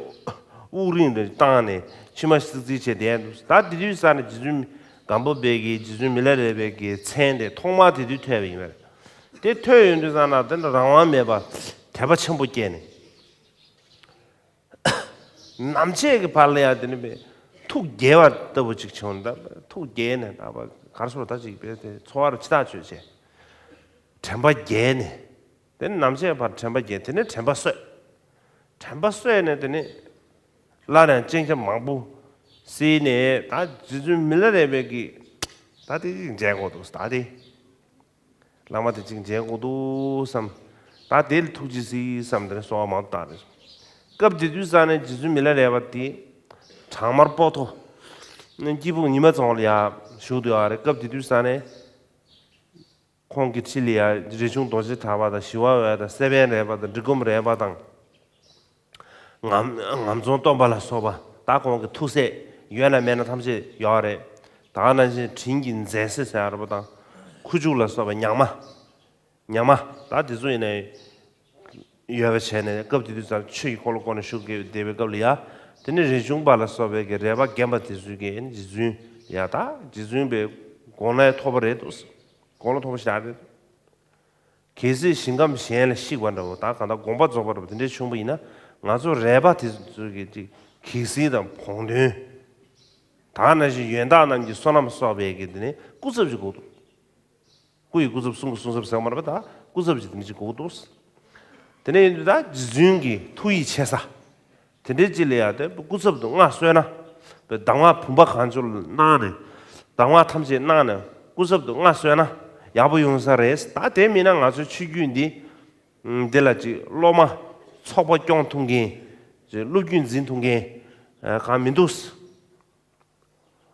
དབུགས་རིང་དུ་བཏང་ནས་མཆི་མ་སིག་སིག་བྱས་བསྡད་འདུག་ད་དེ་དུས་ས་ནས་རྗེ་བཙུན་སྒམ་པོ་པའི་གི་རྗེ་བཙུན་མི་ལ་རས་པའི་གི་མཚན་དེ་ཐོག་མར་དེ་དུས་ཐོས་པ་ཡིན་པས། དེ་ཐོས་ཡོང་དུས་ས་ན་དེ་འདྲ་རང་དབང་མེད་པ་དད་པ་ཆེན་པོ་སྐྱེས་ནས། ནམ་ཕྱེད་ཀྱི་བར་ལ་ཡང་དེ་ནི་པའི་ཐུགས་དགྱེས་པ་ལྟ་བུ་ཅིག་བྱུང་། ད་ཐུགས་དགྱེས་ནས་ད་གར་སོང་ད་ཅིག་པའི་དེ་འཚོ་བ་རུ་ཕྱི་ཐག་ཆོད་བྱས། དྲན་པ་རྒྱས་ནས། དེ་ནི་ནམ་ཕྱེད་བར་དྲན་པ་རྒྱས། དེ་ནས་དྲན་པ་གསོས། དྲན་པ་གསོས་ནས་དེ་ནི་སླར་ཡང་སྤྱན་ཆབ་མང་པོ་གཟིགས་ནས་ད་རྗེ་བཙུན་མི་ལ་རས་པའི་གི་ད་དེ་ཅིག་མཇལ་དགོས་འདུག་ད་དེ་བླ་མ་དེ་ཅིག་མཇལ་དགོས་འདུག་བསམ། ད་དེ་ལ་ཐུགས་རྗེ་གཟིགས་བསམ་དེ་ནས་གསོལ་བ་མང་དུ་བཏབ་རེད། སྐབས་དེ་དུས་ས་ནས་རྗེ་བཙུན་མི་ལ་རས་པ་དེ་བྲག་དམར་པོ་ཏོ་སྐྱིད་སྦུག་ཉི་མ་རྫོང་ལ་ཡ་བཞུགས་འདུག་ཡ་རེད། སྐབས་དེ་དུས་ས་ནས། ཁོང་གི་འཁྲིས་ལ་ཡང་རས་ཆུང་རྡོ་རྗེ་གྲགས་པ་དང་ཞི་བ་འོད་དང་སེ་བན་རས་པ་དང་འབྲི་སྒོམ་རས་པ་དང་། ངམ་ངམ་རྫོང་སྟོན་པ་ལ་སོགས་པ་ད་ཁོང་གི་ཐུགས་སྲས་ཡོད་ན་མེད་ན་ཐམས་ཅད་ཡོད་རེད། ད་ག་ནང་བཞིན་དྲིན་གྱི་མཛད་སྲིད་ཟེར་བ་དང་ཁུ་བྱུག་ལ་སོགས་པ་ཉག་མ། ཉག་མ་ད་དེ་ཚོ་ཡིན་ནའི་ཡོད་པ་བྱས་ནས་སྐབས་དེ་དུས་ཙམ་ཆོས་ཀྱི་འཁོར་ལོ་བསྐོར་ནས་བཞུགས་བསྡད་པའི་སྐབས་ལ་ཡ། དེ་ནས་རས་ཆུང་པ་ལ་སོགས་པའི་གི་རས་པ་རྒན་པ་དེ་ཚོས་ཀྱི་རྗེ་བཙུན་ཡ་ད་རྗེ་བཙུན་པའི་དགོངས་ལ་ཐོབ་པ་རེད་འདུག་དགོངས་ལ་ཐོབ་པ་ཞིག་རེད། གལ་སྲིད་ཞིང་ཁམས་གཞན་ལ་གཤེགས་པ་འདྲ་བོ་ད་གང་ལྟར་དགོངས་པ་རྫོགས་པ་འདྲ་བོ་དེ་འདྲའི་བྱུང་བ་ཡིན་ན་ང་ཚོ་རས་པ་དེ་ཚོ་གི་ཅིག་གེགས་སེལ་དང་བོགས་འདོན། ད་ནང་བཞིན་ཡོན་བདག་རྣམས་ཀྱི་བསོད་ནམས་གསོག་པའི་གི་དེ་ནི་སྐུ་ཚབ་ཅིག་དགོས་འདུག་སྐུ་ཡི་སྐུ་ཚབ་གསུང་གི་གསུང་ཚབ་ཟེར་བ་མ་རེད་པ། ད་སྐུ་ཚབ་ཅིག་དེ་འདྲ་ཅིག་དགོས་འདུག་དེ་ནས་ཡིན་དུས་ད་རྗེ་བཙུན་གྱི་ཐུགས་ཡིད་ཆེས་ས་དེ་འདྲའི་ཅིག་ལ་ཡ་དེ་སྐུ་ཚབ་ཏུ་མངའ་གསོལ་ན། པའི་གདམས་ངག་བུམ་པ་གང་བྱུང་གནང་ནས་གདམས་ངག་ཐམས་ཅད་གནང་ནས་སྐུ་ཚབ་ཏུ་མངའ་གསོལ་ན་ཡག་པོ་ཡོང་ས་རེད། ད་དེ་མིན་ན་ང་ཚོའི་ཆོས་བརྒྱུད་འདི་འདི་ལ་ཅིག་སློབ་མ་ཚོགས་པ་སྐྱོང་ཐུབ་མཁན་ཅིག་སློབ་བརྒྱུད་འཛིན་ཐུབ་མཁན་གང་མི་འདུག་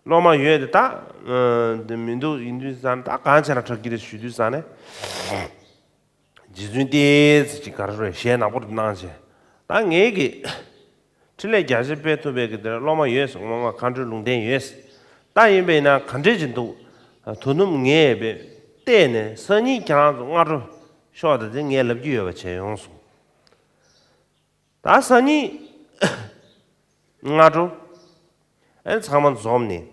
སློབ་མ་ཡོད་དེ་ད་འདི་མི་འདུག་ཡིན་དུས་ཙང་ད་གང་བྱས་ན་དྲག་གི་རེད་ཞུ་དུས་ཙང་ནས། རྗེ་བཙུན་ཏོག་ཙམ་ཅིག་ག་རེ་རེད་ཞལ་ནག་པོ་རེ་གནང་བྱས། ད་ངས་ཀྱི་འཕྲིན་ལས་རྒྱ་ཆེ་སྤེལ་ཐུབ་པའི་གི་དེར་སློབ་མ་ཡོད་ཟེར། སློབ་མ་མཁའ་འགྲོའི་ལུང་བསྟན་ཡོད་ཟེར། ད་ཡིན་པས་ན་ག་འདྲས་ཅིག་འདུག་དོ་ནུབ་ངས་བལྟས་ནས་སང་ཉིན་ཁྱེད་རང་ཚོ་སྔ་དྲོ་ཤོག་ད་དེ་ངས་ལབ་རྒྱུ་ཡོད་པ་བྱས་ཡོང་སོང་། ད་སང་ཉིན་སྔ་དྲོ་ཨེ་ཚང་མ་འཛོམས་ནས།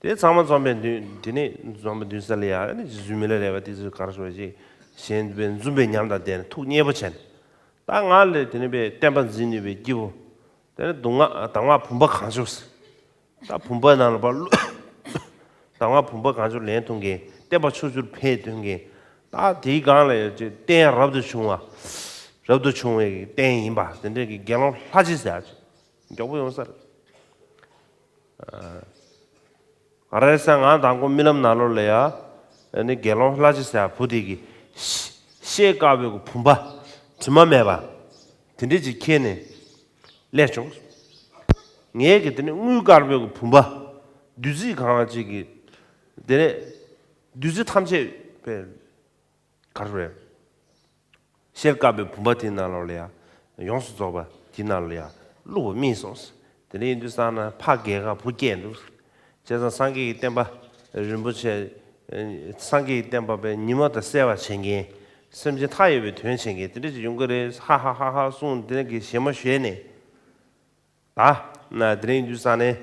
དེ་ཚང་མ་འཛོམས་པའི་མདུན། དེ་ནས་འཛོམས་པའི་མདུན་ས་ལ་ཡ་ཨ་ནི་རྗེ་བཙུན་མི་ལ་རས་པ་དེ་ཚོས་ག་རེ་ཞུ་བ་ཞིག་གཞན་པའི་འཛུམ་པའི་ཉམས་དང་ལྡན་ནས་ཐུགས་མཉེས་པོ་བྱས་ནས། ད་ང་ལ་དེ་ནས་པའི་བསྟན་པ་འཛིན་ནུས་པའི་སྐྱེས་བུ། དེ་ནས་གདམས་ངག་གདམས་ངག་བུམ་པ་གང་བྱུང་ཟེར། ད་བུམ་པ་ནང་ལ་ཕར་བླུགས། གདམས་ངག་བུམ་པ་གང་བྱུང་ལེན་ཐུབ་མཁན། བསྟན་པ་ཕྱོགས་བཅུར་འཕེལ་ཐུབ་མཁན། ད་དེའི་སྒང་ལ་ཡང་ཅིག་རྟེན་རབ་ཏུ་བྱུང་བ། རབ་ཏུ་བྱུང་བའི་རྟེན་ཡིན་པ་དེ་འདྲའི་གི་དགེ་སློང་ལྷ་རྗེ་ཟེར་ཡ་ཅིག་མགྱོགས་པོ་ཡོང་ས་རེད། ག་རེ་ཟེར་ང་དང་པོ་རྨི་ལམ་ནང་ལོགས་ལ་ཡ། ཨ་ནི་དགེ་སློང་ལྷ་རྗེ་ཟེར་བུ་དེ་གི་ཤ- ཤེལ་དཀར་པོའི་གི་བུམ་པ་དྲི་མ་མེད་པ་དེ་འདྲས་ཅིག་ཁྱེར་ནས་སླེབས་བྱུང་། ངས་གི་དེ་ནས་དངུལ་དཀར་པོའི་གི་བུམ་པ་བདུད་རྩི་གང་ཅིག་གི་དེ་ནས་བདུད་རྩི་ཐམས་ཅད་པའི་ག་རེ་རེད། ཤེལ་དཀར་པོའི་བུམ་པ་དེའི་ནང་ལོགས་ལ་ཡ། ཡོངས་སུ་རྫོགས་པ་དེའི་ནང་ལ་ཡ། བླུགས་པ་རྨིས་སོང་། དེ་འདྲ་ཡིན་དུས་ཙང་ན་ཕ་རྒས་ཁ་བུ་སྐྱེས་འདུག་བྱས་ཙང་སངས་རྒྱས་ཀྱི་བསྟན་པ་རིན་པོ་ཆེ། སངས་རྒྱས་ཀྱི་བསྟན་པ་པའི་ཉི་མ་དང་གསལ་བར་བྱེད་མཁན། སེམས་ཅན་མཐའ་ཡས་པའི་དོན་བྱེད་མཁན་དེ་འདྲ་ཅིག་ཡོང་གི་རེད། ཧ་ཧ་ཧ་ཧ་གསུངས་དེ་འདྲ་གི་བཞད་མོ་བཞད་ནས། ད་ན་དེ་རིང་དུས་སང་ནས་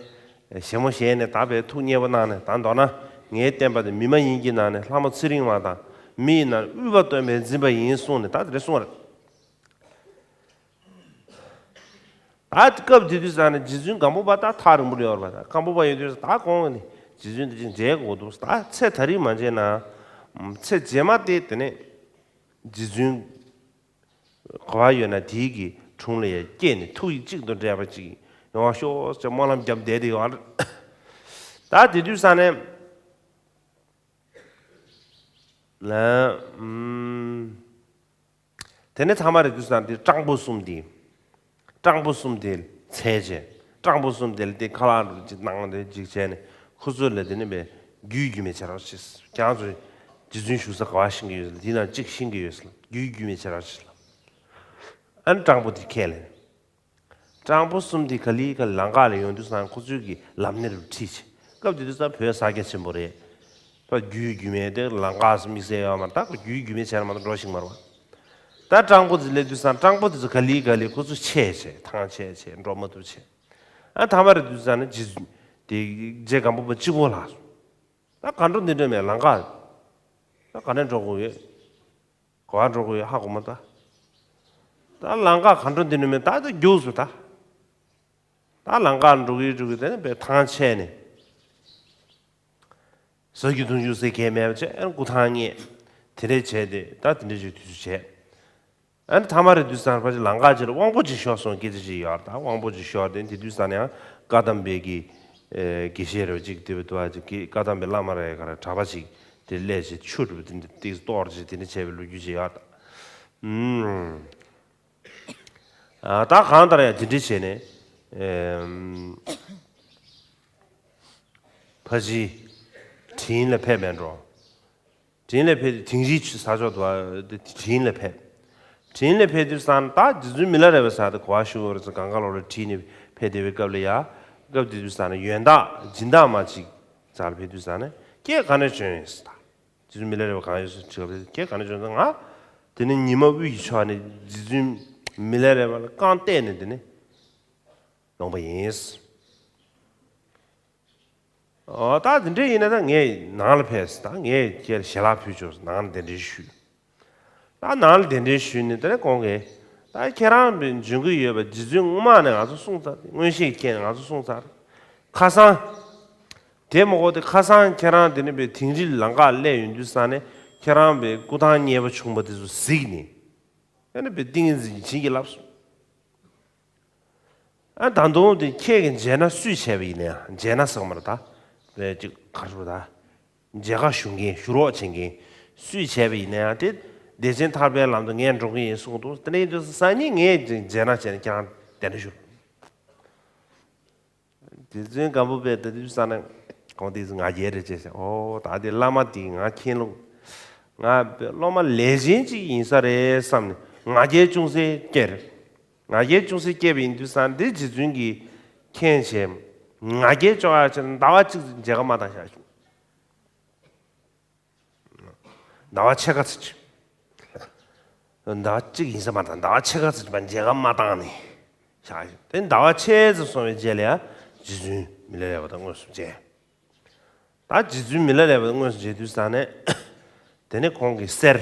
བཞད་མོ་བཞད་ནས་ད་བས་ཐུགས་མཉེས་པོ་གནང་ནས། ད་མདོར་ན་ངའི་བསྟན་པ་དེ་མི་མ་ཡིན་གྱི་ནང་ནས་ལྷ་མོ་ཚེ་རིང་མ་དང་མི་ཡི་ནང་དབུས་པ་སྟོན་པས་འཛིན་པ་ཡིན་གསུངས་ནས་ད་དེ་རེ་གསུངས་པ་རེད། ད་སྐབས་དེ་དུས་སང་ནས་རྗེ་བཙུན་སྒམ་པོ་པ་ད་ཐག་རིང་པོ་ལ་ཡོད་རེད་པ། ད་སྒམ་པོ་པ་ཡོད་དུས་ད་གོང་ནས་རྗེ་བཙུན་དེ་ཅིག་མཇལ་དགོས་འདུག་ད་ཚེ་ད་རིང་མ་མཇལ་ན་ཚེ་རྗེས་མ་དེ་དེ་ནས་རྗེ་བཙུན་ག་བ་ཡོད་ན་དེའི་གི་དྲུང་ལ་ཡ་སྐྱེས་ནས་ཐུགས་ཡིད་གཅིག་ཏུ་འདྲེས་པ་ཅིག་ཡོང་བ་ཤོག་ཅེས་སྨོན་ལམ་བརྒྱབ་བསྡད་དེ་ཡོད་རེད། ད་དེ་དུས་སང་ནས་ལ་ཨུམ། དེ་ནས་ཐ་མ་རེ་དུས་སང་དེ་སྤྲང་པོ་གསུམ་དེ། སྤྲང་པོ་གསུམ་དེ་འཚོལ་བྱས། སྤྲང་པོ་གསུམ་དེ་ལ་དེ་ཁ་ལག་འདྲ་ཅིག་གནང་དེ་ཅིག་བྱས་ནས་ཁོ་ཚོ་ལ་དེ་ནས་པའི་རྒྱུས་རྒྱུས་མེད་བྱེད་རོགས་བྱེད། ཁྱེད་རང་ཚོ་རྗེ་བཙུན་བཞུགས་ས་ག་བ་ཤེས་ཀྱི་ཡོད་ཟེར། དེ་ནང་གཅིག་ཤེས་ཀྱི་ཡོད་ཟེར། རྒྱུས་རྒྱུས་མེད་བྱེད་རོགས་བྱེད་ལ། ཨ་ནི་སྤྲང་པོ་དེ་ཁས་ལེན། སྤྲང་པོ་གསུམ་དེ་ག་ལེ་ག་ལང་ཀ་ལ་ཡོང་དུས་སང་ཁོ་ཚོས་ཀྱི་ལམ་སྣེ་རུ་ཁྲིད་བྱས། སྐབས་དེ་དུས་སང་བོད་ས་རྒྱ་ཆེན་པོ་རེད། ད་རྒྱུས་རྒྱུས་མེད་དེ་ལང་ཀ་སུ་དམིགས་བསལ་ཡོད་མ་རེད། ད་རྒྱུས་རྒྱུས་མེད་བྱས་ན་མ་གཏོགས་འགྲོ་ཤེས་མ་རེད་པ། ད་སྤྲང་པོ་དེ་སླེབས་དུས་སང་སྤྲང་པོ་དེ་ཚོ་ག་ལེ་ག་ལེ་ཁོ་ཚོ་ཆད་བྱས་ཐང་ཆད་བྱས་འགྲོ་མ་ཐུབ་བྱས། ཨ་ཐ་མ་རེ་དུས་སང་ནི་རྗེ་བཙུན་དེ་རྗེ་སྒམ་པོ་པ་གཅིག་པོ་ལ། ད་ག་འགྲོ་འདི་འགྲོ་མེད་ལང་ཀ། ད་ག་ནས་འགྲོ་དགོས་ཡོད། ག་བ་འགྲོ་དགོས་ཡོད་ཧ་གོ་མ་ད། ད་ལང་ཀ་ག་འགྲོ་འདི་འགྲོ་མེད་ད་ད་རྒྱུགས་སོང་ད། ད་ལང་ཀ་འགྲོ་གི་འགྲོ་གི་དེ་ནས་པའི་ཐང་ཆད་ནས། ཟ་རྒྱུ་འཐུང་རྒྱུ་ཟེར་གས་མེད་པ་བྱས་ཨ་ནི་སྐུ་ཐང་རྙེད། དེ་འདྲས་བྱས་ཏེ་ད་དེ་འདྲས་ཅིག་དུས་ཚོད་བྱས། ཨ་ནི་ཐ་མ་རེ་དུས་སང་ཕལ་ཆེར་ལང་ཀ་ཅིག་ལ་དབང་པོ་ཅིག་ཤོར་སོང་སྐད་ཆ་ཅིག་ཡོད་རེད། ད་དབང་པོ་ཅིག་ཤོར་ཏེ་དེ་དུས་སང་ནས་ཡང་བཀའ་གདམས་པའི་གི་ཨེ་དགེ་བཤེས་རེ་བ་ཅིག་དེ་བས་དུ་བ་ཅིག་གི་བཀའ་གདམས་པའི་བླ་མ་རེ་ག་རེ་གྲྭ་པ་ཅིག་དེ་སླེབས་བྱས་ཆུ་འདྲ་པོ་དེ་འདྲ་ཏིག་གཏོར་བྱས་དེ་འདྲ་བྱས་པའི་ལོ་རྒྱུས་ཅིག་ཡོད་རེད། ཨུམ། ཨ་ད་གང་ལྟར་ཡང་དེ་འདྲ་བྱས་ནས་ཨེམ། ཕ་གཞིས་དྲིན་ལ་ཕེབས་པས་འགྲོ། དྲིན་ལ་ཕེབས་དེང་རིའི་ཆུ་ས་ཕྱོགས་དུ་བ་དེ་དྲིན་ལ་ཕེབས། དྲིན་ལ་ཕེབས་དུས་སང་ད་རྗེ་བཙུན་མི་ལ་རས་པ་ཟེར་དེ་ག་བ་བཞུགས་ཡོད་རེད་ཟེར་གང་ག་ལོག་ལ་ཁྲིད་ནས་ཕེབས་བསྡད་པའི་སྐབས་ལ་ཡ། སྐབས་དེ་དུས་སང་ནས་ཡོན་བདག་སྦྱིན་བདག་མ་ཅིག་ཟེར་ཕེབས་དུས་སང་ནས་ཁྱེད་ག་ནས་བྱོན་ཡོད་ཟེར་ད། རྗེ་བཙུན་མི་ལ་རས་པ་གང་ཡོད་ཟེར་དྲིས་པ་དེ་ཁྱེད་ག་ནས་བྱོན་ཟེར་ང་། དེ་ནས་ཉི་མ་དབུས་ཀྱི་ཕྱོགས་ནས་རྗེ་བཙུན་མི་ལ་རས་པ་ལ་རྐང་བལྟས་ནས་དེ་ནས་ཡོང་པ་ཡིན། ཨོ་ད་དེ་འདྲ་ཡིན་ན་ད་ངས་ནང་ལ་ཕེབས། ད་ངས་ཁྱེད་ལ་ཞལ་ལག་ཕུལ་ཆོག་ནང་ལ་གདན་འདྲེན་ཞུས། ད་ནང་ལ་གདན་འདྲེན་ཞུས་ནས་དེ་ནས་ཁོང་གིས་ད་ཁྱེད་རང་འབྱོན་གྱི་ཡོད་པ་རྗེ་བཙུན་སྔོན་མ་ནས་ང་ཚོ་གསུངས་ཚར། མངོན་ཤེས་ཀྱིས་ང་ཚོ་གསུངས་ཚར། ཁ་སང་དེ་མ་གོ་དེ་ཁ་སང་ཁྱེད་རང་དེ་ནས་པའི་དིང་རི་ལང་ཀ་སླེབས་ཡོང་དུས་ས་ནས་ཁྱེད་རང་པའི་སྐུ་ཐང་རྙེད་པ་བྱུང་པ་དེ་ཚོ་གཟིགས་ནས་ཨ་ནི་པའི་ཏིང་ངེ་འཛིན་གྱིས་བྱིན་གྱིས་བརླབས་སོང་། ཨ་ད་དུང་དེ་ཁྱེད་ཀྱིས་མཇལ་ན་སུས་བྱས་པ་ཡིན་ནའང་མཇལ་ན་ཟེར་གི་མ་རེད་ད། དེ་ཅིག་ག་རེ་ཟེར་ད། མཇལ་ཁ་ཞུ་མཁན་ཞུ་རོགས་བྱེད་མཁན་སུས་བྱས་པ་ཡིན་ནའང་དེ་བདེ་ཆེན་ཐར་པའི་ལམ་དུ་ངས་འགྲོ་གི་ཡིན་གསུངས་འདུག་དེ་འདྲ་ཡིན་དུས་སང་ཉིན་ངས་ཅིག་མཇལ་ན་བྱས་ན་ཁྱེད་རང་གདན་འདྲེན་ཞུ། རྗེ་བཙུན་སྒམ་པོ་པས་ད་དུས་ས་ན་ཁོང་དེ་ང་རྒྱལ་རེད་ཅེས་བཤད། ཨོ་ད་དེ་བླ་མ་དེ་ང་མཁྱེན་ལུགས། ང་སློབ་མ་ལས་ཅན་ཅིག་ཡིན་ས་རེད་བསམ་ནས་ང་རྒྱལ་ཅུང་ཟད་སྐྱེས་རེད། ང་རྒྱལ་ཅུང་ཟད་སྐྱེས་པ་ཡིན་དུས་ས་ན་དེ་རྗེ་བཙུན་གྱིས་མཁྱེན་བྱས། ང་རྒྱལ་བཅོ་ཡག་ཆེད་ཟླ་བ་གཅིག་མཇལ་ཁ་མ་བཏང་བཞག་བྱུང་། ཟླ་བ་ཕྱེད་ཀ་ཙམ་ཅིག་ཟླ་བ་གཅིག་ཡིན་ས་མ་རེད། ཟླ་བ་ཕྱེད་ཀ་ཙམ་ཅིག་མཇལ་ཁ་མ་བཏང་ནས་བཞག་བྱུང་། དེ་ཟླ་བ་ཕྱེད་ཙམ་སོང་བའི་རྗེས་ལ་ཡང་རྗེ་བཙུན་མི་ལ་རས་པ་དང་དངོས་སུ་མཇལ། ད་རྗེ་བཙུན་མི་ལ་རས་པ་དང་དངོས་སུ་མཇལ་དུས་ས་ནས་དེ་ནས་ཁོང་གིས་གསེར་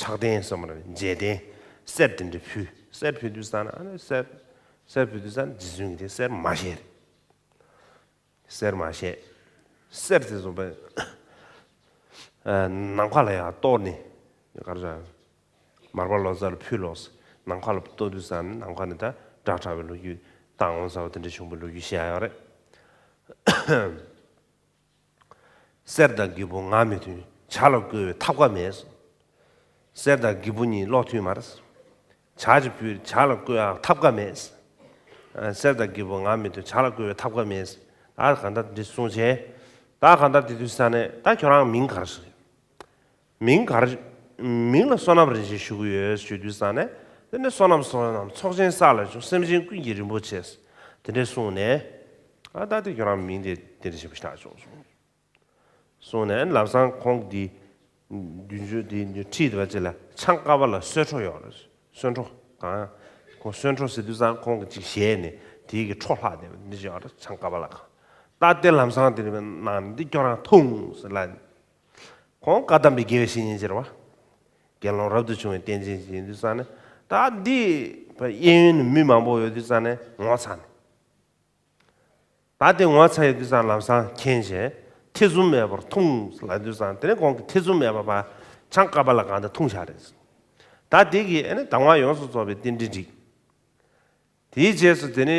ཕྱག་རྟེན་སོགས་མ་རེད། མཇལ་རྟེན་གསེར་དེ་འདྲ་ཕུལ། གསེར་ཕུལ་དུས་ས་ན་ཨ་ནི་གསེར་གསེར་ཕུལ་དུས་ས་ན་རྗེ་བཙུན་གྱིས་དེ་གསེར་མ་བཞེས། གསེར་མ་བཞེས། གསེར་དེ་ཚོ་པ་ནམ་མཁའ་ལ་ཡང་གཏོར་ནས་ག་རེ་ཟེར། མར་པ་ལོ་ཙཱ་ལ་ཕུལ་ལོ། ནམ་མཁའ་ལ་གཏོར་དུས་ས་ན་ནམ་མཁའ་ནས་ད་སྒྲ་གྲགས་པའི་ལོ་རྒྱུས་དང་ངོ་མཚར་བ་དེ་འདྲ་བྱུང་བའི་ལོ་རྒྱུས་བཤད་ཡོད་རེད། གསེར་དང་སྒྱེད་པུ་ངག་མི་ཐུན། བྱ་ལ་བཀོལ་བའི་ཐབས་ཀ་མེད། གསེར་དང་སྒྱེད་པུ་གཉིས་བློ་མཐུན་མ་རེད། བྱ་ཅིག་ཕུལ། བྱ་ལ་བཀོལ་ཡག་ཐབས་ཀ་མེད། གསེར་དང་སྒྱེད་པུ་ངག་མི་ཐུན། བྱ་ལ་བཀོལ་བའི་ཐབས་ཀ་མེད། ད་གང་ལྟར་འདི་གསུངས་བྱས། ད་གང་ལྟར་དེ་དུས་ས་ནས་ད་ཁྱོད་རང་མིང་ག་རེ་ཟེར། མིང་ག་རེ། མིང་ལ་བསོད་ནམས་རིན་ཆེན་ཞུ་གི་ཡོད་ཞུ་དུས་ས་ནས། དེ་ནས་བསོད་ནམས་བསོད་ནམས་ཚོགས་ཆེན་བསགས་ལ་བྱུང་། སེམས་ཅན་ཀུན་གྱི་རིན་པོ་ཆེ། དེ་འདྲས་གསུངས་ནས། ཨ་ད་དེ་ཁྱོད་རང་མིང་དེ་དེ་འདྲ་ཞིག་བཞག་བྱུང་གསུངས། གསུངས་ནས་ལམ་སང་ཁོང་གིས་བདུན་ཅུ་དེ་ཁྲིད་པ་ཅིག་ལ་ཆང་ཀ་བ་ལ་གསོལ་འཕྲོ་ཡོད་རེད། གསོལ་འཕྲོ་གང་། ཁོང་གསོལ་འཕྲོ་ཟེར་དུས་ཙང་ཁོང་གིས་ཅིག་བཞེས་ནས་དེའི་གི་འཕྲོ་ལྷག་བསྡད་པ་འདི་ཅིག་ཡོད་རེད། ཆང་ཀ་བ་ལ་གང་། ད་དེ་ལམ་སང་དེ་ནང་འདི་ཁྱོད་རང་འཐུང་ཟེར་ལ། ཁོང་བཀའ་གདམས་པའི་དགེ་བའི་བཤེས་གཉེན་ཅིག་རེད་བ། དགེ་སློང་རབ་ཏུ་བྱུང་བའི་བསྟན་འཛིན་ཅིག་ཡིན་དུས་ཙང་ནས་ད་འདི་གཡས་གཡོན་ནས་མི་མང་པོ་ཡོད་དུས་ཙང་ནས་ངོ་ཚ་ནས། ད་དེ་ངོ་ཚ་ཡོད་དུས་ཙང་ལམ་སང་མཁྱེན་བྱས་ཐེ་ཚོམ་མེད་པར་འཐུང་ལབ་དུས་ཙང་དེ་ནས་ཁོང་གིས་ཐེ་ཚོམ་མེད་པར་ཕར་ཆང་ཀ་བ་ལ་གང་དེ་འཐུང་བཞག་རེད། ད་དེ་གིས་ཨ་ནི་གདམས་ངག་ཡོངས་སུ་རྫོགས་པའི་རྟེན་འབྲེལ་འགྲིག། དེའི་རྗེས་སུ་དེ་ནས་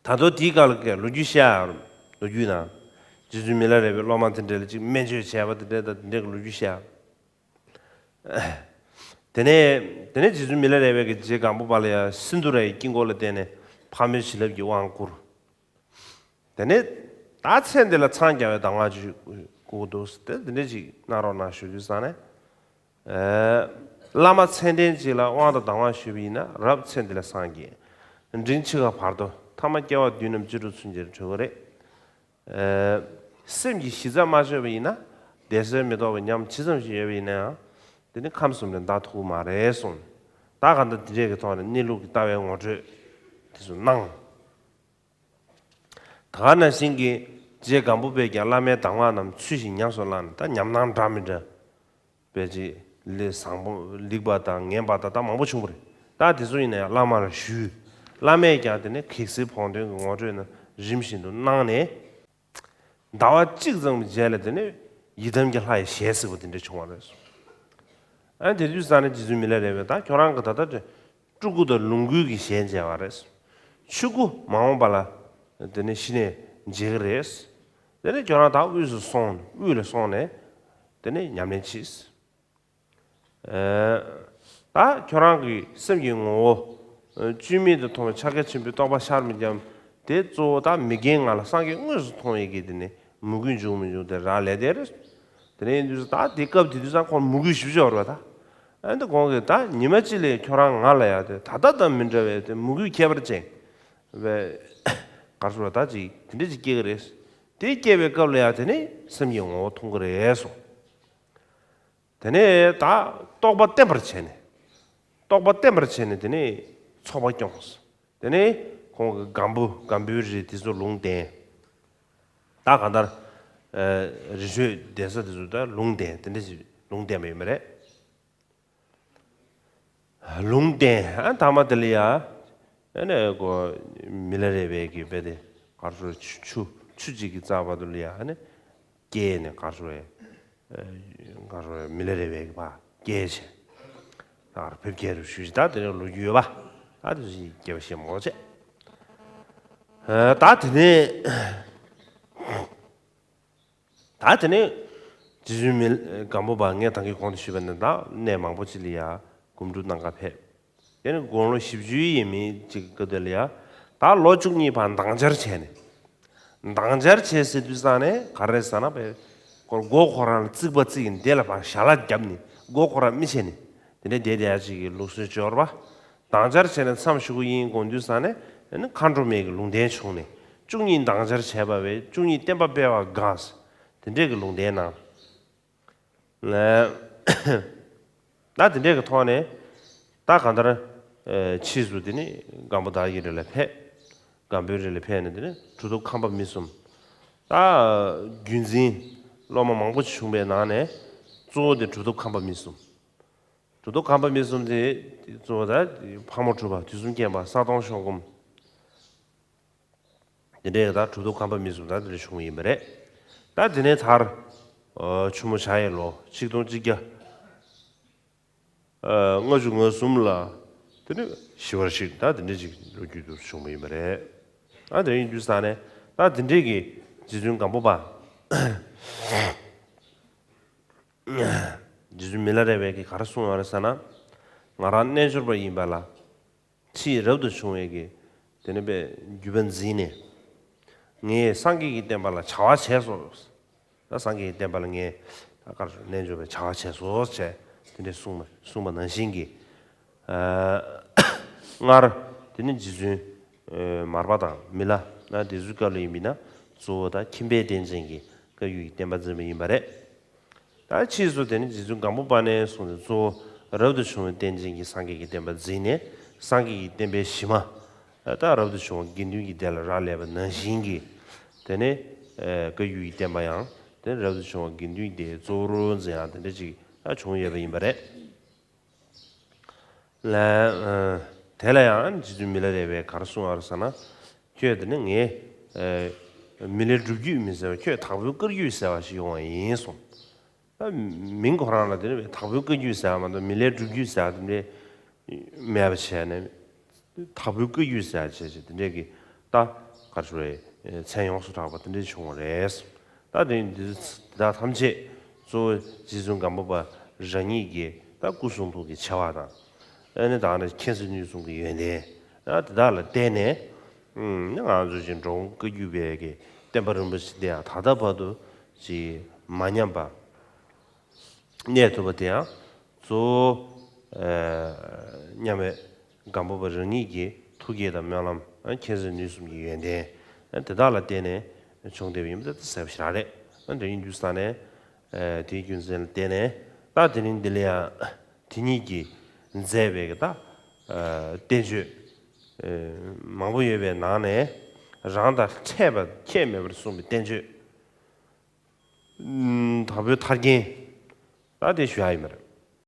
ད་དུང་དེའི་སྐབས་ལ་ལོ་རྒྱུས་བཤད་ཡ། ལོ་རྒྱུས་ནང་རྗེ་བཙུན་མི་ལ་རས་པའི་སློབ་མ་དེ་འདྲ་ལ་ཅིག་སྨན་བཅོས་བྱས་པ་དེ་འདྲ་དང་དེ་འདྲ་གི་ལོ་རྒྱུས་བཤད་ཡ། དེ་ནས་དེ་ནས་རྗེ་བཙུན་མི་ལ་རས་པས་ཀྱི་རྗེ་སྒམ་པོ་པ་ལ་ཡང་སིནྡྷུ་རའི་དཀྱིལ་འཁོར་ལ་བརྟེན་ནས་ཕག་མོའི་བྱིན་རླབས་ཀྱི་དབང་བསྐུར། དེ་ནས་ད་ཚེ་འདི་ལ་འཚང་རྒྱ་བའི་གདམས་ངག་ཅིག་བསྐུར་འདུག། དེ་དེ་འདྲ་ཅིག་གནང་རོགས་གནང་ཞུ་རྒྱུ་བསམ་ནས། ཨེ། བླ་མ་མཚན་ལྡན་ཅིག་ལ་དབང་དང་གདམས་ངག་ཞུས་པ་ཡིན་ན་རབ་ཚེ་འདི་ལ་སངས་རྒྱས། འབྲིང་འཆི་ཁ་བར་དོ་ཐ་མ་སྐྱེ་བ་བདུན་ནམ་བཅུ་དྲུག་ཚུན་ཆད་གྲོལ་གི་རེད། ཨེ། སེམས་ཀྱི་གཞི་རྩ་མ་ཆོད་པ་ཡིན་ན་བདེ་གསལ་མི་རྟོག་པའི་ཉམས་ཇི་ཙམ་ཞིག་ཡོད་པ་ཡིན་ན་ཡང་དེ་ནི་ཁམས་གསུམ་ལས་འདའ་ཐུབ་ཀྱི་མ་རེད་གསུངས། ད་ག་འདྲ་འདི་འདྲས་ཀྱི་ཐོག་ནས་གནས་ལུགས་ཀྱི་ལྟ་བའི་ངོ་སྤྲོད་དེ་ཚོ་གནང་། ད་ག་ནང་བཞིན་གྱི་རྗེ་སྒམ་པོ་པས་ཀྱང་བླ་མའི་གདམས་ངག་རྣམས་ཚུལ་བཞིན་ཉམས་སུ་བླངས་ནས་ད་ཉམས་སྣང་འདྲ་མི་འདྲ་བའི་ཅིག་ལས་བཟང་པོ་ལེགས་པ་དང་ངན་པ་དང་ད་མང་པོ་བྱུང་བ་རེད། ད་དེ་ཚོ་ཡིན་ན་ཡང་བླ་མ་ལ་ཞུས། བླ་མས་ཀྱང་དེ་ནས་གེགས་སེལ་བོགས་འདོན་གྱི་ངོ་སྤྲོད་རྣམས་རིམ་བཞིན་དུ་གནང་ནས། ཟླ་བ་གཅིག་ཙམ་གྱི་རྗེས་ལ་དེ་ནས་ཡི་དམ་གྱི་ལྷ་ཡི་ཞལ་གཟིགས་པ་དེ་འདྲ་བྱུང་བ་རེད། ཨ་དེ་དུས་ཙང་ནས་རྗེ་བཙུན་མི་ལ་རས་པས་ད་ཁྱོད་རང་གི་ད་ལྟ་སྤྲུལ་སྐུ་དང་ལོངས་སྐུའི་གི་ཞལ་མཇལ་བ་རེད། ཆོས་སྐུ་མ་འོངས་པ་ལ་དེ་ནས་གཞི་ནས་མཇལ་གི་རེད། དེ་ནས་ཁྱོད་རང་ད་དབུས་སུ་སོང་དབུས་ལ་སོང་ནས་དེ་ནས་ཉམས་ལེན་བྱེད། ཨེ། ད་ཁྱོད་རང་གི་སེམས་ཀྱི་ངོ་བོ། ཨེ། བཅོས་མིན་དུ་མཐོང་བའི་ཕྱག་རྒྱ་ཆེན་པོའི་རྟོགས་པ་ཤར་མི་འགྱངས། དེ་གཙོ་བོ་ད་མི་རྒན་ང་ལ་སངས་རྒྱས་དངོས་སུ་མཐོང་བའི་གི་དེ་ནི་མོས་གུས་འབྱུང་མི་འབྱུང་དེ་རག་ལས་དེ་རེད། དེ་ནས་ཡིན་དུས་ད་དེ་སྐབས་དེ་དུས་ཙང་ཁོང་མོས་གུས་ཞུ་ཆོག་རེད་ད། ཨ་འདི་ཁོང་གིས་ད་ཉི་མ་གཅིག་ལས་ཁྱོད་རང་ང་ལ་ཡ་དེ་ད་ལྟ་དང་མི་འདྲ་བའི་དེ་མོས་གུས་ཁྱད་པར་ཅན། བས། གར་སོང་ད་ཅིག་དེ་འདྲ་ཅིག་སྐྱེ་གི་རེད། དེ་སྐྱེ་བའི་སྐབས་ལ་ཡ་དེ་ནི་སེམས་ཀྱི་ངོ་བོ་མཐོང་གི་རེད་སོ། དེ་ནས་ད་རྟོགས་པ་བརྟན་པར་བྱས་ནས། རྟོགས་པ་བརྟན་པར་བྱས་ནས་དེ་ནས་ཚོགས་པ་སྐྱོངས། དེ་ནས་ཁོང་གི་སྒམ་པོ་སྒམ་པོའི་རི་དེ་ཚོ་ལུང་བསྟན། ད་གང་ལྟར། ཨ། རི་ཁྲོད་གདན་ས་དེ་ཚོ་ད་ལུང་བསྟན་དེ་འདྲ་ཞིག་ལུང་བསྟན་པ་ཡིན་པ་རེད། ལུང་བསྟན་ཨ་ཐ་མ་དེ་ལ་ཡ། ཨ་ནི་ཀོ་མི་ལ་རས་པའི་གི་བེ་དེ་གར་སོང་ཆུ་ཆུ་ཆུ་གཅིག་གི་རྩ་བར་དུ་ལ་ཡ་ཨ་ནི་སྐྱེས་ནས་གར་སོང་བས། གར་སོང་བས་མི་ལ་རས་པའི་གི་ཕ་སྐྱེས་བྱས། ད་གར་ཕེབས་སྐྱེས་རུ་ཞུ་ཞིག་ད་དེ་ནས་ལོ་རྒྱུས་ཡོད་པ་ད་དེ་ཞིག་སྐྱེ་བ་ཤེས་མོ་བྱས། ད་དེ་ནས། ད་དེ་ནས་རྗེ་བཙུན་མི་སྒམ་པོ་པ་ངས་ད་གིན་གོང་དུ་ཞུས་པ་ནི་ད་གནས་མང་པོ་ཅིག་ལ་ཡ་སྒོམ་སྒྲུབ་གནང་ག་ཕེབས། དེ་ནི་དགུང་ལོ་བཞི་བཅུ་ཡས་མས་ཅིག་སྐབས་དེ་ལ་ཡ། ད་ལོ་བཅུ་གཉིས་བར་འདང་བཅར་བྱས་ནས། འདང་བཅར་བྱས་ཟེར་དུས་ཙང་ནས་ག་རེ་ཟེར་ན་བས། ཁོ་མགོ་ཁོ་རང་ལ་བརྩིགས་པ་བརྩིགས་ནས་དེ་ལ་ཕར་ཞལ་ལག་བརྒྱབ་ནས་མགོ་ཁོ་རང་མི་བྱས་ནས། དེ་ནས་བསྡད་བསྡད་ཡ་ཅིག་གི་ལུགས་སྲོལ་འབྱོར་བ། འདང་བཅར་བྱས་ནས་མཚམས་ཞུ་གི་ཡིན་དགོངས་དུས་ཙང་ནས། ཨ་ནི་མཁའ་འགྲོ་མའི་གི་ལུང་བསྟན་བྱུང་ནས། བཅུ་གཉིས་འདང་བཅར་བྱས་པ་བས་བཅུ་གཉིས་བསྟན་པ་སྤེལ་བར་དགའ། དེ་འདྲས་ཀྱི་ལུང་བསྟན་གནང་། ད་དེ་འདྲས་ཀྱི་ཐོག་ནས། ད་གང་ལྟར། ཕྱིས་སུ་དེ་ནི་སྒམ་པོ་དར་གྱི་རི་ལ་ཕེབས། སྒམ་པོའི་རི་ལ་ཕེབས་ནས་དེ་ནི་གྲུབ་ཐོབ་ཁམས་པ་མི་གསུམ། ད་བརྒྱུད་འཛིན་སློབ་མ་མང་པོ་བྱུང་བའི་ནང་ནས། གཙོ་བོ་དེ་གྲུབ་ཐོབ་ཁམས་པ་མི་གསུམ། གྲུབ་ཐོབ་ཁམས་པ་མི་གསུམ་དེ་གཙོ་བོ་ད་ཕག་མོ་གྲུ་པ། དུས་གསུམ་མཁྱེན་པ། ས་སྟོང་ཤོག་སྒོམ། དེ་འདྲའི་ད་གྲུབ་ཐོབ་ཁམས་པ་མི་གསུམ་ད་དེ་འདྲ་བྱུང་ཡིན་པ་རེད། ད་དེ་ནས་མཐར། ཨ། ཆུ་མོ་བྱ་ཡི་ལོ་ཆིག་སྟོང་གཅིག་བརྒྱ། ཨ། ལྔ་བཅུ་ང་གསུམ་ལ། དེ་ནས་ཞི་བར་གཤེགས། ད་དེ་འདྲ་ཅིག་ལོ་རྒྱུས་དུ་བྱུང་བ་ཡིན་པ་རེད། ད་དེ་ཡིན་དུས་ཙང་ནས་ད་དེ་འདྲའི་གི་རྗེ་བཙུན་སྒམ་པོ་པ། རྗེ་བཙུན་མི་ལ་རས་པས་གི་ག་རེ་གསུངས་ཡོད་རེད་ཟེར་ན། ང་རང་རྣལ་འབྱོར་པ་ཡིན་པ་ལ། ཕྱིས་རབ་ཏུ་བྱུང་བའི་གི། དེ་ནི་པའི་བརྒྱུད་པ་འཛིན་ནས། ངས་སངས་རྒྱས་ཀྱི་བསྟན་པ་ལ་བྱ་བ་བྱས་སོ། ད་སངས་རྒྱས་ཀྱི་བསྟན་པ་ལ་ངས་ད་གར་རྣལ་འབྱོར་པའི་བྱ་བ་བྱས་སོ་བྱས། དེ་འདྲས་གསུངས་པ་གསུངས་པ་ནང་བཞིན་གྱི། ཨ། སྔར་དེ་ནི་རྗེ་བཙུན་མར་པ་དང་མི་ལ་ན་དེ་ཚོའི་སྐབས་ལ་ཡིན་པས་ན། གཙོ་བོ་ད་ཁྱིམ་པའི་རྟེན་ཅན་གྱི་བཀའ་བརྒྱུད་ཀྱི་བསྟན་པ་འཛིན་པ་ཡིན་པ་རེད། ད་ཕྱིས་སུ་དེ་ནི་རྗེ་བཙུན་སྒམ་པོ་པ་ནས་བཟུང་སྟེ་གཙོ་བོ་རབ་ཏུ་བྱུང་བའི་རྟེན་ཅན་གྱི་སངས་རྒྱས་ཀྱི་བསྟན་པ་འཛིན་ནས། སངས་རྒྱས་ཀྱི་བསྟན་པའི་གཞི་མ། ད་རབ་ཏུ་བྱུང་བ་དགེ་འདུན་གྱི་སྡེ་ལ་རག་ལས་པ་ནང་བཞིན་གྱི། དེ་ནས་བཀའ་བརྒྱུད་ཀྱི་བསྟན་པ་ཡང་དེ་རབ་ཏུ་བྱུང་བ་དགེ་འདུན་གྱི་སྡེའི་གཙོ་བོར་འཛིན་ཡང་དེ་འདྲ་ཅིག་ད་བྱུང་ཡོད་པ་ཡིན་པ་རེད། ལ། དེ་ལ་ཡང་རྗེ་བཙུན་མི་ལ་རས་པས་ག་རེ་གསུངས་པ་རེད་ཟེར་ན། ཁྱོད་དེ་ནི་ངའི་མི་ལའི་སྒྲུབ་བརྒྱུད་མིན་ཟེར་བ། ཁྱོད་དྭགས་པོའི་བཀའ་བརྒྱུད་ཟེར་བ་ཞིག་ཡོང་བ་ཡིན་གསུངས། ད་མིང་ཁོ་རང་ལ་དེ་ནི་དྭགས་པོའི་བཀའ་བརྒྱུད་ཟེར་བ་མ་གཏོགས་མི་ལའི་སྒྲུབ་བརྒྱུད་ཟེར་བ་དེ་འདྲའི་མེད་པ་བྱས་ནས། དྭགས་པོའི་བཀའ་བརྒྱུད་ཟེར་བ་བྱས་བྱས་དེ་འདྲའི་གི་ད་ག་རེ་ཞུ་རེད། མཚན་ཡོངས་སུ་གྲགས་པ་དེ་འདྲ་བྱུང་བ་རེད། ད་དེ་འདི་དེ་དག་ཐམས་ཅད་གཙོ་བོ་རྗེ་བཙུན་སྒམ་པོ་པ་རང་ཉིད་ཀྱི་ད་སྐུ་གསུང་ཐུགས་ཀྱི་ཆེ་བ་དང་། ཨ་ནི་ད་ནི་མཁྱེན་བརྩེ་ནུས་གསུམ་གྱི་ཡོན་ཏན་ད་དེ་དག་ལ་བརྟེན་ནས། ཨུམ། ང་ཚོ་ཅིག་འགྲོ་འོང་བཀའ་བརྒྱུད་པའི་གི་བསྟན་པ་རིན་པོ་ཆེ་འདི་ཡང་ད་ལྟ་བར་དུ་ཅིག་མ་ཉམས་པ། གནས་ཐུབ་པ་དེ་ཡང་གཙོ་བོ། ཨ། མཉམ་མེད་སྒམ་པོ་པ་རང་ཉིད་ཀྱི་ཐུགས་བསྐྱེད་དང་སྨོན་ལམ། ཨ། མཁྱེན་བརྩེ་ནུས་གསུམ་གྱི་ཡོན་ཏན། ཨ། དེ་དག་ལ་བརྟེན་ནས་བྱུང་བསྡད་པ་ཡིན་པ་དེ་གསལ་པོ་ཞེ་དྲག་རེད། ཨ། འདི་ཡིན་དུས་ཙང་ནས། ཨ། དེའི་རྒྱུ་མཚན་ལ་བརྟེན་ནས་ད་དེ་རིང་འདི་ལ་ཡང་དེ་ཉིད་ཀྱིས་མཛད་པའི་གི་ད། ཨ། བསྟན་བཅོས། ཨ། མང་པོ་ཡོད་པའི་ནང་ནས་རང་དང་འཕྲད་པ་ཁྱད་མེད་པར་གསུངས་པའི་བསྟན་བཅོས། ཨུམ། དྭགས་པོའི་ཐར་རྒྱན། ད་དེ་ཞུ་ཡ་ཡིན་པ་རེད།